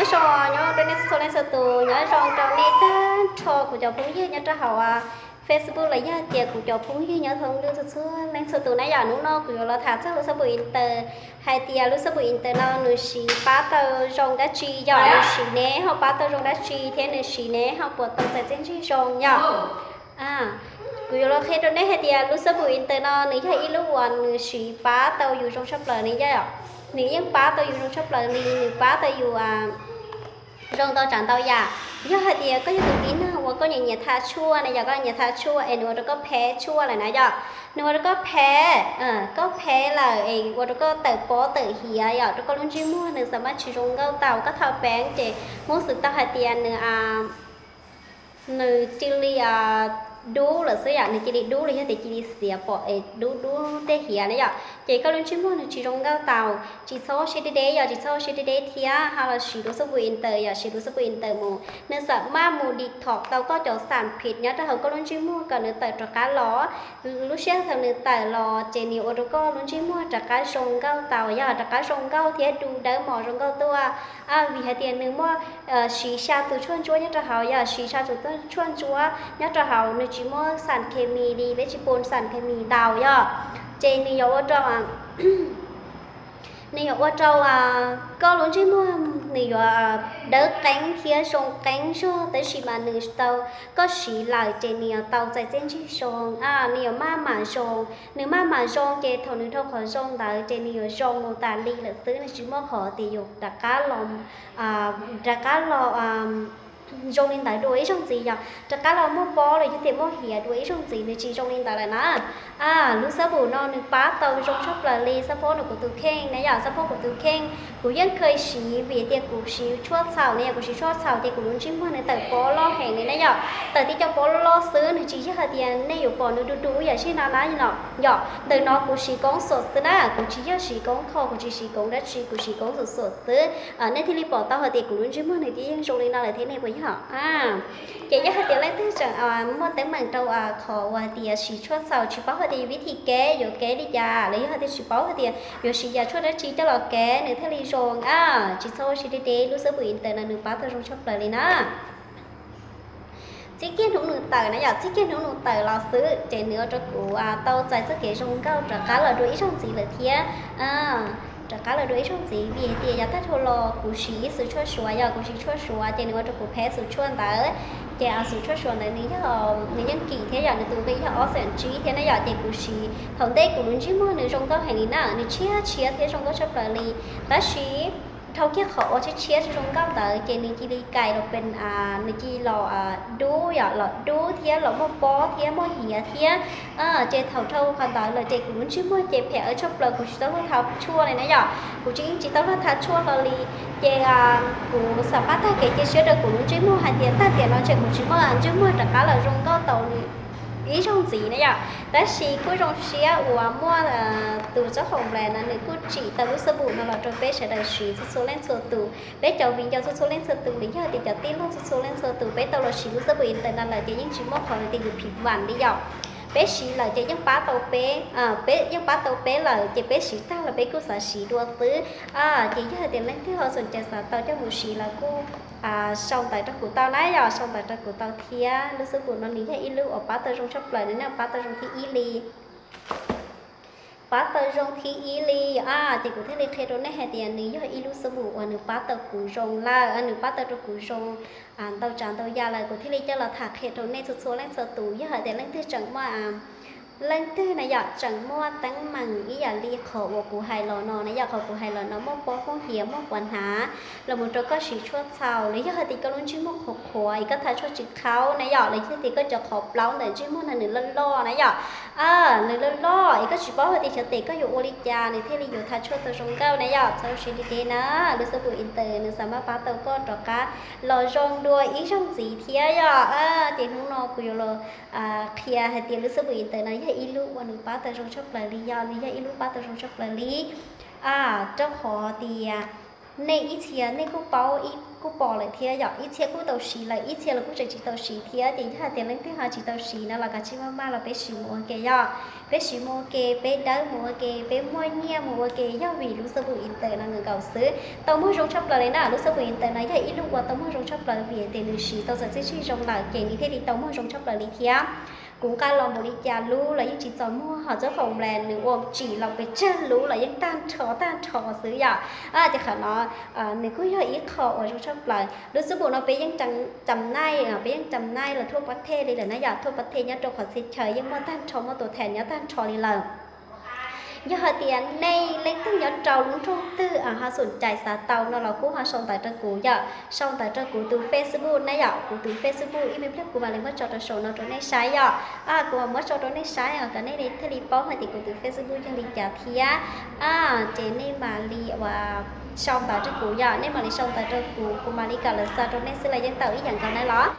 Nyob zoo rau nej txhua leej txhua tus, nyob zoo rau nej tag nrho kuv cov phooj ywg nyob rau hauv Facebook los yog tias kuv cov phooj ywg nyob thoob lub txhua txhua leej txhua tus na yom. Hnub no kuv yuav los tham txog lub xab pum Inter, hais tias lub xab pum Inter no nws siv pab tau zoo dab tsi yom, nws siv ne ho pab tau zoo dab tsi thiab nws siv ne ho puas tau txais txiaj ntsig zoo yom. Kuv yuav los qhia rau nej hais tias lub xab pum Inter no nws yog ib lub uas nws siv pab tau yus zoo tshaj plaws li yom. Nws yeej pab tau yus zoo tshaj plaws li, nws pab tau yus zoo ntau tsav ntau yam. Yog hais tias koj yog tus tib neeg uas koj nyiam nyiam tha tshuaj na yom, koj nyiam tha tshuaj es nws ua rau koj phev tshuaj lawm na yom, nws ua rau koj phev, koj phev lawm es ua rau koj tawm pob tawm hiav yom, rau koj lub ntsej muag nws xam maj tsis zoo nkauj tau, koj thau peev ces muab xwm tau hais tias nws nws cia li dub lawm xwb yom, nws cia li dub los yog tias cia li xiav pom es dub dub tej hiav na yom, ces koj lub ntsej muag nws tsis zoo nkauj tau. Tsis txhob ua siab deb deb yom, tsis txhob ua siab deb deb thiab ho los siv lub xab pum Inter yom, siv lub xab pum Inter mus nws xam maj mus detox tau koj cov xam phiv nyob rau hauv koj lub ntsej muag kom nws tawm rov qab los. Lub sij hawm nws tawm los ces nws ua rau koj lub ntsej muag rov qab zoo nkauj tau yom, rov qab zoo nkauj thiab du dawb mos zoo nkauj tuaj. Vim hais tias nws muaj siv xya tus tshuaj ntsuab nyob rau hauv yom, siv xya tus tshuaj ntsuab nyob rau hauv, nws tsis muaj xam khes mis li, peb tsis pum xam khes mis ntau yom, ces nws yuav ua rau nws yuav ua rau koj lub ntsej muag nws yuav dawb qeeb thiab zoo qeeb zog, tab sis mas nws tau koj siv lawm ces nws yuav tau txais txiaj ntsig zoo, nws yuav maj mam zoo. Nws maj mam zoo ces thaum nws dhau qhov zoo ntawd ces nws yuav zoo mus tas li lawm xwb, nws tsis muaj qhov tias yuav rov qab los, rov qab los zoo li ntawd dua ib zaug ntxiv yom, rov qab los muaj pob los yog tias muaj hiav dua ib zaug ntxiv, nws tsis zoo li ntawd lawm na. Lub xab pum no nws pab tau zoo tshaj plaws li. Xab phob no kuv tus kheej na yom, xab phob kuv tus kheej, kuv yeej kheev siv vim tias kuv siv tshuaj txhaum na yom, kuv siv tshuaj txhaum ces kuv lub ntsej muag nws tawm pob loj heev li na yom, tawm tib co pob loj loj xwb, nws tsis yog hais tias nej yuav pom nws du du ib yam siab no na yom. Ntawm no kuv siv koob xuam xwb na, kuv tsis yog siv koob kho, kuv tsis siv koob dab tsi, kuv siv koob xuam xuam xwb. Nej thiaj li pom tau hais tias kuv lub ntsej muag nws twb yeej zoo li no lawm thiab ne puas yog? Ces yog hais tias leej twg tseem muaj teeb meem rau qhov uas tias siv tshuaj txhaum tsis paub hais tias yuav vib thim kev yuav kev li cas los yog hais tias tsis paub hais tias yuav siv yam tshuaj dab tsi coj los kev nws thiaj li zoo, tsis txhob ua siab deb deb, lub xab pum Inter no nws pab tau zoo tshaj plaws li na. Txij kiag hnub nws tawm na yom, txij kiag hnub nws tawm los xwb ces nws ua rau kuv tau txais txoj kev zoo nkauj rov qab los dua ib zaug ntxiv lawm thiab. Rov qab los dua ib zaug ntxiv vim hais tias yav tag dhau los kuv siv ib xus tshuaj suav yom, kuv siv tshuaj suav ces nws ua rau kuv phev xus tshuaj ntawd. Ces xus tshuaj suav ntawd nws yog, nws yeej kim thiab yom, nws tus nqi yog ob xees tsib thiab na yom, ces kuv siv thaum ntej kuv lub ntsej muag nws zoo nkauj heev li na, nws tshiab tshiab thiab zoo nkauj tshaj plaws li. Tab sis dhau kiag qhov uas tshiab tshiab zoo nkauj ntawd ces nws cia li kais los pes, nws cia li los dub yom, los dub thiab los muaj pob thiab muaj hiav thiab. Ces thaum dhau qhov ntawd lawm ces kuv lub ntsej muag ces phem tshaj plaws, kuv tsis tau luag tha tshuaj li na yom, kuv tsis, tsis tau luag tha tshuaj hlo li. Ces kuv xam maj tag kev cia siab rau kuv lub ntsej muag hais tias tag tiam no ces kuv tsis muaj ntsej muag rov qab los zoo nkauj tau li ib zaug ntxiv na yom. Tab sis kuj zoo siab uas muaj tus tsob hau nplas no nws kuj tsim tau lub xab pum no los rau peb sawv daws siv txhua txhua leej txhua tus, peb cov viv ncaus txhua txhua leej txhua tus los yog tias cov tij laug txhua txhua leej txhua tus, peb tau los siv lub xab pum Inter no lawm ces yeej tsis muaj qhov tias yus phim vam li yom. Peb siv lawm ces yeej pab tau peb, peb yeej pab tau peb lawm ces peb siv tag los peb kuj xav siv dua xwb. Ces yog tias leej twg ho xom caw xav tau coj mus siv los kuj sau ntawv rau kuv tau na yom, sau ntawv rau kuv tau thiab. Lub xab pum no nws yog ib lub uas pab tau zoo tshaj plaws li na, pab tau zoo thib ib li. Pab tau zoo thib ib li, ces kuv thiaj li qhia rau nej hais tias nws yog ib lub xab pum uas nws pab tau kuv zoo lawm, nws pab tau rau kuv zoo ntau tsav ntau yam lawm, kuv thiaj li coj los tham qhia rau nej txhua txhua leej txhua tus. Yog hais tias leej twg tseem muaj, leej twg na yom tseem muaj teeb meem ib yam li qhov uas kuv hais los no na yom, qhov kuv hais los no muaj pob muaj hiav muaj quav hnav los mus rau koj siv tshuaj txhaum los yog hais tias koj lub ntsej muag qhuav qhuav es koj tha tshuaj tsis khaub na yom, los yog tias koj cov qhov plaub ntawm ntsej muag no nws loj loj na yom, nws loj loj es koj tsis paub hais tias xyov tes koj yuav ua li cas nws thiaj li yuav tha tshuaj tau zoo nkauj na yom, txhob siab deb deb na. Lub xab pum Inter nws xam maj pab tau koj rov qab los zoo dua ib zaug ntxiv thiab yom. Ces hnub no kuv yuav los qhia hais tias lub xab pum Inter no yog ib lub uas nws pab tau zoo tshaj plaws li yom, nws yog ib lub pab tau zoo tshaj plaws li. Rau qhov tias Nej ib txhia nej kuj paub, kuj pom lawm thiab yom, ib txhia kuj tau siv lawm, ib txhia los kuj tseem tsis tau siv thiab. Ces yog hais tias leej twg ho tsis tau siv no los kav tsij maj maj los peb siv mus ua ke yom. Peb siv mus ua ke, peb dawb mus ua ke, peb muaj nyiaj mus ua ke, yog vim lub xab pum Inter no nkaus xwb tau muag zoo tshaj plaws li na. Lub xab pum Inter no yog ib lub uas tau muag zoo tshaj plaws vim tias nws siv tau txawm txiaj ntsig zoo lawm ces nws thiaj li tau muag zoo txhua plaws li thiab. Kuv nqa los npaum li cas lub los yeej tsis txaus muag, ho txoj foam nplas nws ua tsim los pes tsawg lub los yeej tag nrho tag nrho xwb yom. Ces qhov no nws kuj yog ib qho uas zoo tshaj plaws. Lub xab pum no peb yeej cam naij, peb yeej cam naij los thua pas thej li lawm na yom, thua pas thej nyob rau qhov txhia chaw yeej muaj tag nrho, muaj tus tham nyob tag nrho li lawm. Yog hais tias nej leej twg nyob rau lub nroog twg ho xum cais xav tau no los kuj ho sau ntawv rau kuv yom, sau ntawv rau kuv tus Facebook na yom, kuv tus Facebook ib me pliag kuv mam li muab tso rau saum no rau nej saib yom. Kuv mam muab tso rau nej saib os, kom nej thiaj li paub hais tias kuv tus Facebook yog li cas thiab. Ces nej mam li uas sau ntawv rau kuv yom, nej mam li sau ntawv rau kuv, kuv mam li kam lawv xa rau nej xwb los yeej tau ib yam nkaus na los.